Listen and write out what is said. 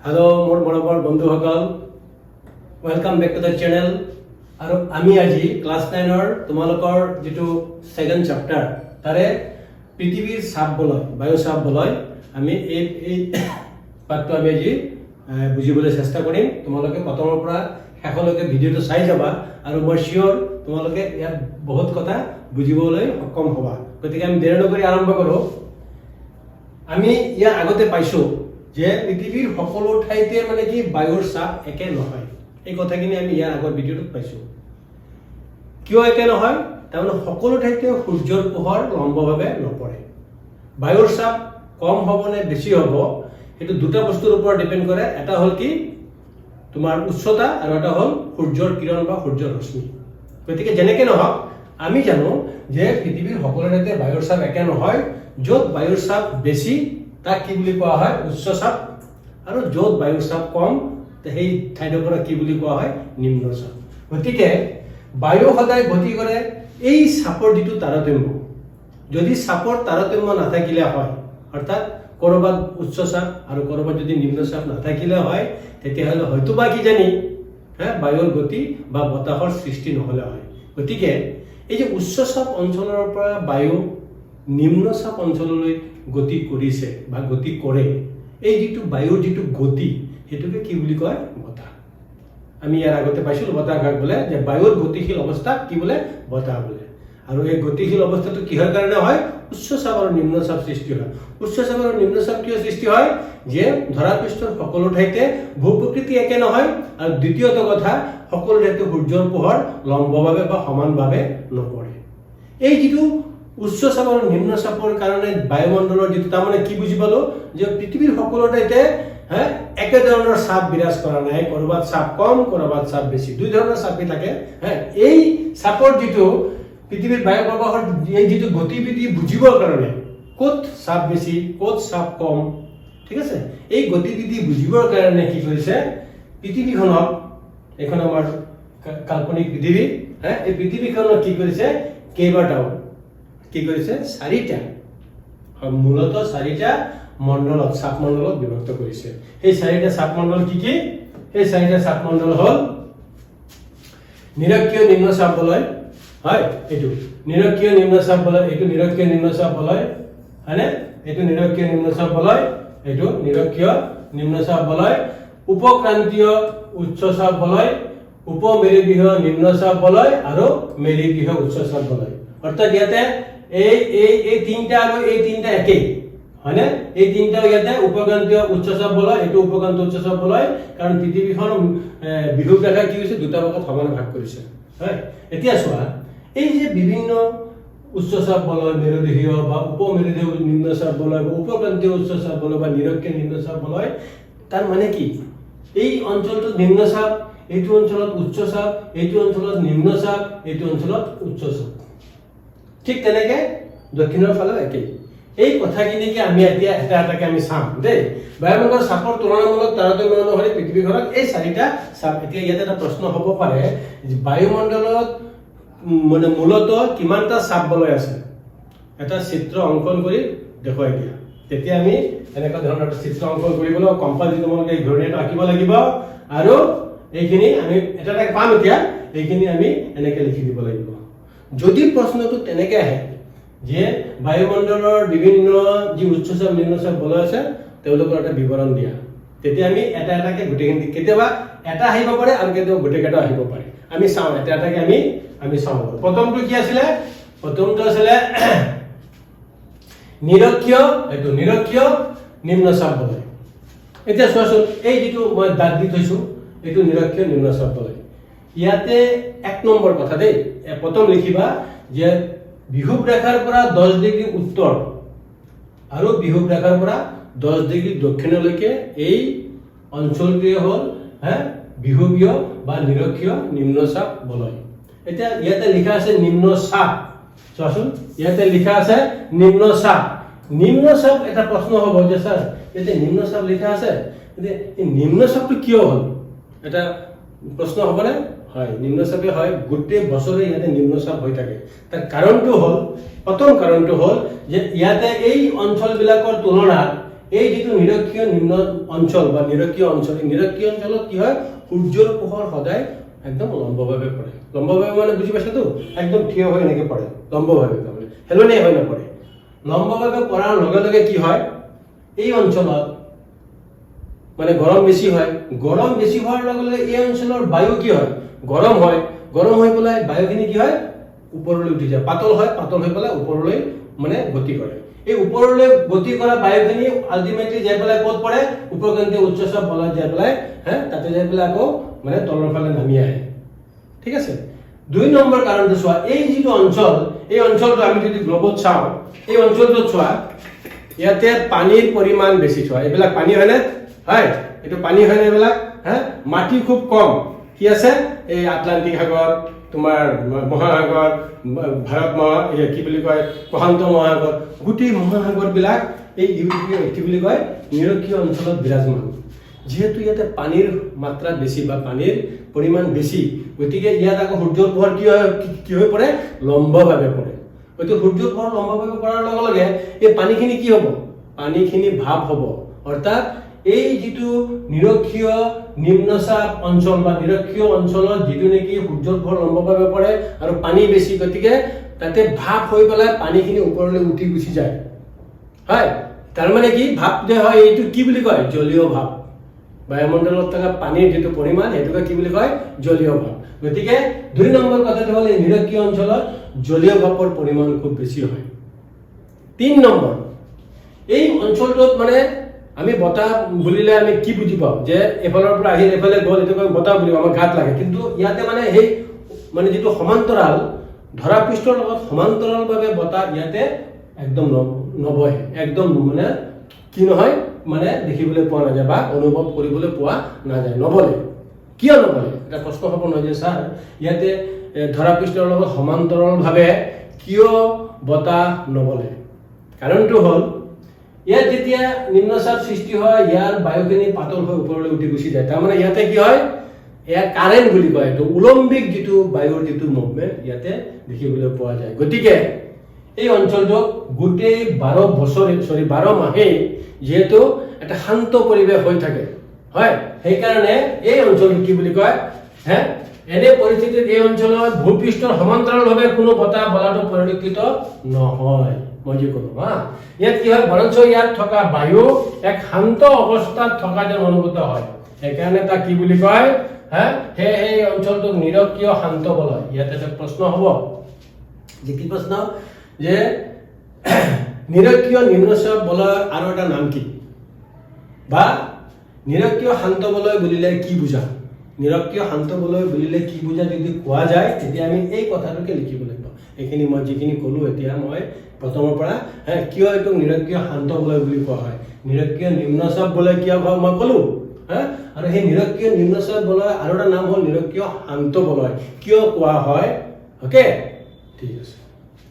Hello' মোৰ মৰমৰ বন্ধুসকল, welcome back to the channel. আৰু আমি আজি ক্লাছ 9ৰ তোমালোকৰ যিটো ছেকেণ্ড চেপ্টাৰ, তাৰে পৃথিৱীৰ চাপ বলয়, বায়ু চাপ বলয়, আমি এই এই পাঠটো আমি আজি বুজিবলৈ চেষ্টা কৰিম। তোমালোকে প্ৰথমৰ পৰা শেষলৈকে ভিডিঅ'টো চাই যাবা আৰু মই চিয়'ৰ তোমালোকে ইয়াত বহুত কথা বুজিবলৈ সক্ষম হ'বা। গতিকে আমি দেৰি নকৰি আৰম্ভ কৰোঁ। আমি ইয়াৰ আগতে পাইছোঁ যে পৃথিৱীৰ সকলো ঠাইতে মানে কি বায়ুৰ চাপ একে নহয়। এই কথাখিনি আমি ইয়াৰ আগৰ ভিডিঅ'টোত পাইছোঁ। কিয় একে নহয়? তাৰমানে সকলো ঠাইতে সূৰ্যৰ পোহৰ লম্বভাৱে নপৰে। বায়ুৰ চাপ কম হ'ব নে বেছি হ'ব, সেইটো দুটা বস্তুৰ ওপৰত ডিপেণ্ড কৰে। এটা হ'ল কি তোমাৰ উচ্চতা আৰু এটা হ'ল সূৰ্যৰ কিৰণ বা সূৰ্যৰ ৰশ্মি। গতিকে যেনেকে নহওক, আমি জানো যে পৃথিৱীৰ সকলো ঠাইতে বায়ুৰ চাপ একে নহয়। য'ত বায়ুৰ চাপ বেছি, তাক কি বুলি কোৱা হয়? উচ্চ চাপ। আৰু য'ত বায়ুৰ চাপ কম, সেই ঠাইডোখৰক কি বুলি কোৱা হয়? নিম্ন চাপ। গতিকে বায়ু সদায় গতি কৰে এই চাপৰ যিটো তাৰতম্য। যদি চাপৰ তাৰতম্য নাথাকিলে হয়, অৰ্থাৎ ক'ৰবাত উচ্চ চাপ আৰু ক'ৰবাত যদি নিম্ন চাপ নাথাকিলে হয়, তেতিয়াহ'লে হয়তো বা কিজানি হে বায়ুৰ গতি বা বতাহৰ সৃষ্টি নহ'লে হয়। গতিকে এই যে উচ্চ চাপ অঞ্চলৰ পৰা বায়ু নিম্ন চাপ অঞ্চললৈ গতি কৰিছে বা গতি কৰে, এই যিটো বায়ুৰ যিটো গতি, সেইটোকে কি বুলি কয়? বতাহ। আমি ইয়াৰ আগতে পাইছিলোঁ বতাহ কাক বোলে, যে বায়ুৰ গতিশীল অৱস্থাক কি বোলে? বতাহ বোলে। আৰু এই গতিশীল অৱস্থাটো কিহৰ কাৰণে হয়? উচ্চ চাপ আৰু নিম্ন চাপ সৃষ্টি হয়। উচ্চ চাপ আৰু নিম্ন চাপ কিয় সৃষ্টি হয়? যে ধৰাপৃষ্ঠৰ সকলো ঠাইতে ভূপ্ৰকৃতি একে নহয় আৰু দ্বিতীয়ত কথা, সকলো ঠাইতে সূৰ্যৰ পোহৰ লম্বভাৱে বা সমানভাৱে নপৰে। এই যিটো উচ্চ চাপ আৰু নিম্ন চাপৰ কাৰণে বায়ুমণ্ডলৰ যিটো, তাৰমানে কি বুজি পালো যে পৃথিৱীৰ সকলো ঠাইতে হে একে ধৰণৰ চাপ বিৰাজ কৰা নাই। ক'ৰবাত চাপ কম, ক'ৰবাত চাপ বেছি, দুই ধৰণৰ চাপই থাকে। হে এই চাপৰ যিটো পৃথিৱীৰ বায়ু প্ৰবাহৰ এই যিটো গতিবিধি বুজিবৰ কাৰণে, ক'ত চাপ বেছি, ক'ত চাপ কম, ঠিক আছে, এই গতিবিধি বুজিবৰ কাৰণে কি কৰিছে? পৃথিৱীখনক, এইখন আমাৰ কাল্পনিক পৃথিৱী, হে এই পৃথিৱীখনক কি কৰিছে? কেইবাটাও কি কৰিছে? চাৰিটা হয়, মূলতঃ চাৰিটা মণ্ডলত, চাপ মণ্ডলত বিভক্ত কৰিছে। সেই চাৰিটা চাপ মণ্ডল কি কি? সেই চাৰিটা চাপ মণ্ডল হ'ল নিৰক্ষীয় নিম্ন চাপ বলয় হয়, এইটো নিৰক্ষীয় নিম্ন চাপ বলয়, এইটো নিৰক্ষীয় নিম্ন চাপ বলয়, হয়নে? এইটো নিৰক্ষীয় নিম্ন চাপ বলয়, এইটো নিৰক্ষীয় নিম্ন চাপ বলয়, উপক্ৰান্তীয় উচ্চ চাপ বলয়, উপমেৰুগৃহ নিম্ন চাপ বলয় আৰু মেৰুগৃহ উচ্চ চাপ বলয়। অৰ্থাৎ ইয়াতে এই এই এই তিনিটা আৰু এই তিনিটা একেই, হয়নে? এই তিনিটাও ইয়াতে উপক্ৰান্তীয় উচ্চ চাপ বলয়, এইটো উপক্ৰান্তীয় উচ্চ চাপ বলয়। কাৰণ পৃথিৱীখন বিষুৱ ৰেখা কি হৈছে? দুটা ভাগত সমানে ভাগ কৰিছে, হয়। এতিয়া চোৱা, এই যে বিভিন্ন উচ্চ চাপ বলয়, মেৰুদেহীয় বা উপমেৰুদেহীয় নিম্ন চাপ বলয় বা উপক্ৰান্তীয় উচ্চ চাপ বলয় বা নিৰক্ষীয় নিম্ন চাপ বলয়, তাৰ মানে কি? এই অঞ্চলটোত নিম্ন চাপ, এইটো অঞ্চলত উচ্চ চাপ, এইটো অঞ্চলত নিম্ন চাপ, এইটো অঞ্চলত উচ্চ চাপ। ঠিক তেনেকে দক্ষিণৰ ফালেও একেই। এই কথাখিনিকে আমি এতিয়া এটা এটাকে আমি চাম দেই। বায়ুমণ্ডলৰ চাপৰ তুলনামূলক তাৰতম্য অনুসৰি পৃথিৱীখনক এই চাৰিটা চাপ। এতিয়া ইয়াত এটা প্ৰশ্ন হ'ব পাৰে যে বায়ুমণ্ডলত মানে মূলতঃ কিমানটা চাপ বলয় আছে, এটা চিত্ৰ অংকন কৰি দেখুৱাই দিয়া। তেতিয়া আমি এনেকুৱা ধৰণৰ এটা চিত্ৰ অংকন কৰিবলৈ কম্পাছ দি তোমালোকে এই ঘূৰণীয়াটো আঁকিব লাগিব আৰু এইখিনি আমি এটা এটাকে পাম। এতিয়া এইখিনি আমি এনেকে লিখি দিব লাগিব। যদি প্ৰশ্নটো তেনেকে আহে যে বায়ুমণ্ডলৰ বিভিন্ন যি উচ্চচাপ নিম্নচাপ বলয় আছে, তেওঁলোকৰ এটা বিৱৰণ দিয়া, তেতিয়া আমি এটা এটাকে গোটেইখিনি, কেতিয়াবা এটা আহিব পাৰে আৰু কেতিয়াবা গোটেইকেইটা আহিব পাৰে। আমি চাওঁ, এটা এটাকে আমি আমি চাওঁ। প্ৰথমটো কি আছিলে? প্ৰথমটো আছিলে নিৰক্ষীয়, এইটো নিৰক্ষীয় নিম্নচাপ বলয়। এতিয়া চোৱাচোন, এই যিটো মই দাগ দি থৈছো, এইটো নিৰক্ষীয় নিম্নচাপ বলয়। ইয়াতে 1 নম্বৰ কথা দেই, প্ৰথম লিখিবা যে বিষুৱ ৰেখাৰ পৰা 10 ডিগ্ৰী উত্তৰ আৰু বিষুৱ ৰেখাৰ পৰা 10 ডিগ্ৰী দক্ষিণলৈকে এই অঞ্চলটোৱে হ'ল হে বিষুৱীয় বা নিৰক্ষীয় নিম্নচাপ বলয়। এতিয়া ইয়াতে লিখা আছে নিম্নচাপ। চোৱাচোন, ইয়াতে লিখা আছে নিম্নচাপ। নিম্নচাপ, এটা প্ৰশ্ন হ'ব যে ছাৰ, ইয়াতে নিম্নচাপ লিখা আছে, এতিয়া এই নিম্নচাপটো কিয় হ'ল, এটা প্ৰশ্ন হ'বনে? হয়, নিম্নচাপে হয়। গোটেই বছৰে ইয়াতে নিম্নচাপ হৈ থাকে। তাৰ কাৰণটো হ'ল, প্ৰথম কাৰণটো হ'ল যে ইয়াতে এই অঞ্চলবিলাকৰ তুলনাত এই যিটো নিৰক্ষীয় নিম্ন অঞ্চল বা নিৰক্ষীয় অঞ্চল, এই নিৰক্ষীয় অঞ্চলত কি হয়? সূৰ্যৰ পোহৰ সদায় একদম লম্বভাৱে পৰে। লম্বভাৱে মানে বুজি পাইছাতো? একদম থিয় হৈ এনেকৈ পৰে লম্বভাৱে, তাৰমানে হেলনীয়া হৈ নপৰে। লম্বভাৱে পৰাৰ লগে লগে কি হয়? এই অঞ্চলত মানে গৰম বেছি হয়। গৰম বেছি হোৱাৰ লগে লগে এই অঞ্চলৰ বায়ু কি হয়? গৰম হয়। গৰম হৈ পেলাই বায়ুখিনি কি হয়? ওপৰলৈ উঠি যায়, পাতল হয়। পাতল হৈ পেলাই ওপৰলৈ মানে গতি কৰে। এই ওপৰলৈ গতি কৰা বায়ুখিনি আল্টিমেটলি যাই পেলাই ক'ত পৰে? উপক্ৰান্তীয় উচ্চচাপ বলয়ত যাই পেলাই, হে, তাতে যাই পেলাই আকৌ মানে তলৰ ফালে নামি আহে। ঠিক আছে। 2 নম্বৰ কাৰণটো চোৱা। এই যিটো অঞ্চল, এই অঞ্চলটো আমি যদি গ্ল'বত চাওঁ, এই অঞ্চলটোত চোৱা, ইয়াতে পানীৰ পৰিমাণ বেছি। চোৱা, এইবিলাক পানী হয়নে? হয়, এইটো পানী হয়নে এইবিলাক? হা, মাটি খুব কম। কি আছে? এই আটলান্টিক সাগৰ, তোমাৰ মহাসাগৰ, ভাৰত মহা, এই কি বুলি কয়, প্ৰশান্ত মহাসাগৰ, গোটেই মহাসাগৰবিলাক এই ইউৰোপীয়, কি বুলি কয়, নিৰক্ষীয় অঞ্চলত বিৰাজমান। যিহেতু ইয়াতে পানীৰ মাত্ৰা বেছি বা পানীৰ পৰিমাণ বেছি, গতিকে ইয়াত আকৌ সূৰ্যৰ পোহৰ কি হয়, কি হৈ পৰে? লম্বভাৱে পৰে। গতিকে সূৰ্যৰ পোহৰ লম্বভাৱে পৰাৰ লগে লগে এই পানীখিনি কি হ'ব? পানীখিনি ভাপ হ'ব। অৰ্থাৎ এই যিটো নিৰক্ষীয় নিম্নচাপ অঞ্চল বা নিৰক্ষীয় অঞ্চলত যিটো নেকি সূৰ্যৰ পোহৰ লম্বভাৱে পৰে আৰু পানী বেছি, গতিকে তাতে ভাপ হৈ পেলাই পানীখিনি ওপৰলৈ উঠি গুচি যায়। হয়, তাৰমানে কি ভাপ যে হয়, এইটো কি বুলি কয়? জলীয় ভাপ। বায়ুমণ্ডলত থকা পানীৰ যিটো পৰিমাণ, সেইটোকে কি বুলি কয়? জলীয় ভাপ। গতিকে 2 নম্বৰ কথাটো হ'ল, এই নিৰক্ষীয় অঞ্চলত জলীয় ভাপৰ পৰিমাণ খুব বেছি হয়। 3 নম্বৰ, এই অঞ্চলটোত মানে আমি বতাহ বুলিলে আমি কি বুজি পাওঁ? যে এইফালৰ পৰা আহি এইফালে গ'ল, এইটো কয় বতাহ বুলি, আমাৰ গাত লাগে। কিন্তু ইয়াতে মানে সেই মানে যিটো সমান্তৰাল, ধৰাপৃষ্ঠৰ লগত সমান্তৰালভাৱে বতাহ ইয়াতে একদম নবহে, একদম মানে কি নহয়, মানে দেখিবলৈ পোৱা নাযায় বা অনুভৱ কৰিবলৈ পোৱা নাযায়, নবলে। কিয় নবলে? এটা প্ৰশ্ন হ'ব নহয় যে ছাৰ, ইয়াতে ধৰাপৃষ্ঠৰ লগত সমান্তৰালভাৱে কিয় বতাহ নবলে? কাৰণটো হ'ল, ইয়াত যেতিয়া নিম্নচাপ সৃষ্টি হয়, ইয়াৰ বায়ুখিনি পাতল হৈ ওপৰলৈ উঠি গুচি যায়। তাৰমানে ইয়াতে কি হয়? এয়া কাৰেণ্ট বুলি কয়, এইটো উলম্বিক যিটো বায়ুৰ যিটো মুভমেণ্ট ইয়াতে দেখিবলৈ পোৱা যায়। গতিকে এই অঞ্চলটোক গোটেই 12 বছৰে, চৰি, 12 মাহেই যিহেতু এটা শান্ত পৰিৱেশ হৈ থাকে, হয়, সেইকাৰণে এই অঞ্চলটো কি বুলি কয়? হে, এনে পৰিস্থিতিত এই অঞ্চলত ভূপৃষ্ঠৰ সমান্তৰালভাৱে কোনো বতাহ বলাটো পৰিলক্ষিত নহয়। মই যি ক'লো, হা, ইয়াত কি হয়? বৰঞ্চ ইয়াত থকা বায়ু এক শান্ত অৱস্থাত থকা যেন অনুভূত হয়। সেইকাৰণে তাক কি বুলি কয়? হা, সেই অঞ্চলটোক নিৰক্ষীয় শান্ত বলয়। ইয়াত এটা প্ৰশ্ন হ'ব যে, কি প্ৰশ্ন? যে নিৰক্ষীয় নিম্নচাপ বলয়ৰ আৰু এটা নাম কি, বা নিৰক্ষীয় শান্ত বলয় বুলিলে কি বুজা? নিৰক্ষীয় শান্ত বলয় বুলিলে কি বুজা যদি কোৱা যায়, তেতিয়া আমি এই কথাটোকে লিখিব লাগিব। এইখিনি মই যিখিনি ক'লো এতিয়া মই প্ৰথমৰ পৰা, হে, কিয় এইটোক নিৰক্ষীয় শান্ত বলয় বুলি কোৱা হয়, নিৰক্ষীয় নিম্নচাপ বলয় কিয় হয় মই ক'লো, হা, আৰু সেই নিৰক্ষীয় নিম্নচাপ বলয় আৰু এটা নাম হ'ল নিৰক্ষীয় শান্ত বলয় কিয় কোৱা হয়। অ'কে, ঠিক আছে।